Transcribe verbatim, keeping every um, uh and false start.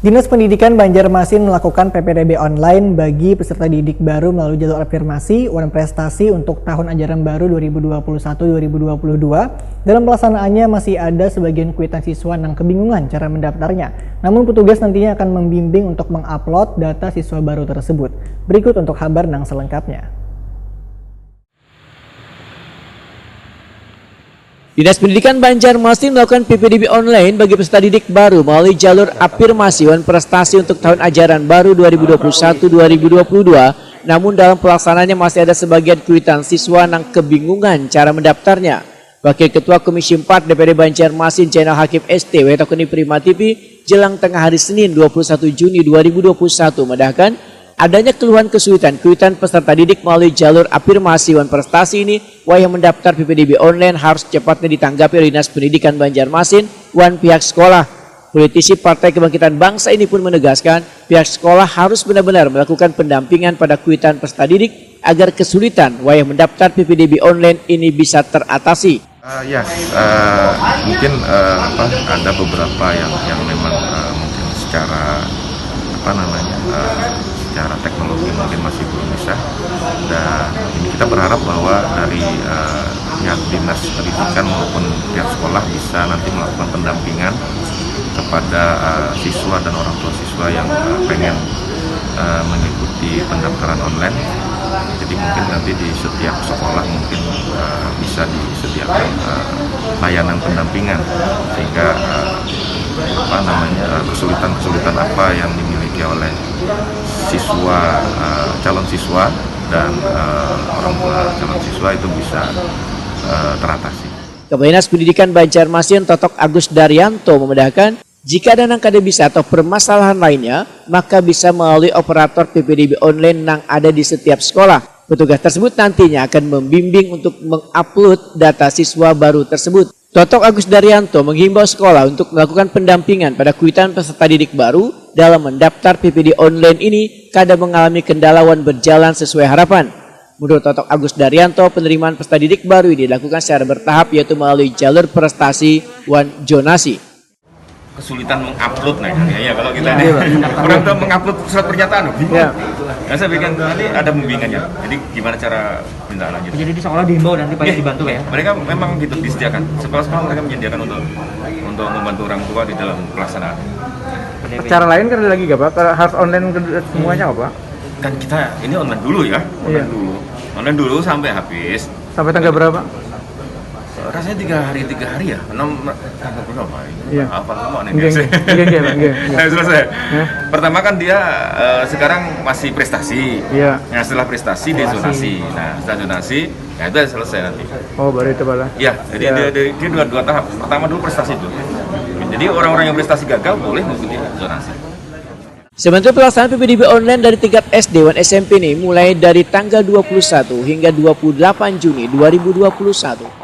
Dinas Pendidikan Banjarmasin melakukan P P D B online bagi peserta didik baru melalui jalur afirmasi wan prestasi untuk tahun ajaran baru dua ribu dua puluh satu dua ribu dua puluh dua. Dalam pelaksanaannya masih ada sebagian kuitan siswa nang kebingungan cara mendaftarnya. Namun petugas nantinya akan membimbing untuk mengupload data siswa baru tersebut. Berikut untuk habar nang selengkapnya. Dinas Pendidikan Banjarmasin melakukan P P D B online bagi peserta didik baru melalui jalur afirmasi wan prestasi untuk tahun ajaran baru dua ribu dua puluh satu dua ribu dua puluh dua. Namun dalam pelaksanaannya masih ada sebagian kuitan siswa nang kebingungan cara mendaftarnya. Wakil Ketua Komisi empat D P D Banjarmasin Zainal Hakim S T W Tokoni Prima T V jelang tengah hari Senin dua puluh satu Juni dua ribu dua puluh satu madahkan, adanya keluhan kesulitan kuitan peserta didik melalui jalur afirmasi wan prestasi ini wayah mendaftar P P D B online harus cepatnya ditanggapi oleh Dinas Pendidikan Banjarmasin wan pihak sekolah. Politisi Partai Kebangkitan Bangsa ini pun menegaskan, pihak sekolah harus benar-benar melakukan pendampingan pada kuitan peserta didik agar kesulitan wayah mendaftar P P D B online ini bisa teratasi. Eh, ya, eh, mungkin, eh, apa, ada beberapa yang yang memang, eh, mungkin secara, apa namanya, eh, secara teknologi mungkin masih belum bisa. Dan ini kita berharap bahwa dari, eh, pihak dinas pendidikan maupun pihak sekolah bisa nanti melakukan pendampingan kepada, eh, siswa dan orang tua siswa yang, eh, pengen, eh, mengikuti pendaftaran online. Jadi mungkin nanti di setiap sekolah mungkin, eh, bisa disediakan, eh, layanan pendampingan sehingga, eh, apa namanya, eh, kesulitan-kesulitan apa yang dimiliki oleh siswa, eh, calon siswa dan, eh, orang tua calon siswa itu bisa, eh, teratasi. Kepala Dinas Pendidikan Banjarmasin Totok Agus Daryanto memedahkan, jika ada nang kada bisa atau permasalahan lainnya, maka bisa melalui operator P P D B online nang ada di setiap sekolah. Petugas tersebut nantinya akan membimbing untuk mengupload data siswa baru tersebut. Totok Agus Daryanto menghimbau sekolah untuk melakukan pendampingan pada kuitan peserta didik baru dalam mendaftar P P D online ini kada mengalami kendala wan berjalan sesuai harapan. Menurut Totok Agus Daryanto, penerimaan peserta didik baru ini dilakukan secara bertahap yaitu melalui jalur prestasi wan zonasi. Kesulitan mengupload, nah, ya, ya, kalau kita ini kurang tahu mengupload surat pernyataan, bingung. Ya. Nah, saya bikin nanti ada bimbingannya. Jadi gimana cara tindak lanjut? Jadi di sekolah dihimbau nanti pada dibantu ya. Mereka memang gitu disediakan. Sekolah-sekolah mereka menyediakan untuk untuk membantu orang tua di dalam pelaksanaan. Cara lain kan ada lagi gak, Pak? Kalau harus online semuanya apa? Kan kita ini online dulu ya, online dulu. Online dulu sampai habis. Sampai tanggal berapa? Rasanya tiga hari, tiga hari ya, enam tanggal berapa ini? Iya. Apa semua nih? Nggih, nggih, nggih, nggih, nggih. Saya selesai. Hah? Pertama kan dia, eh, sekarang masih prestasi. Iya. Nah, setelah prestasi dia zonasi. Nah, setelah zonasi, ya itu selesai nanti. Oh, baru itu pala. Ya, jadi dia, dia, dia dua, dua tahap. Pertama dulu prestasi dulu. Jadi orang-orang yang prestasi gagal boleh mengikuti zonasi. Sementara pelaksanaan P P D B online dari tingkat S D wan S M P ini mulai dari tanggal dua puluh satu hingga dua puluh delapan Juni dua ribu dua puluh satu.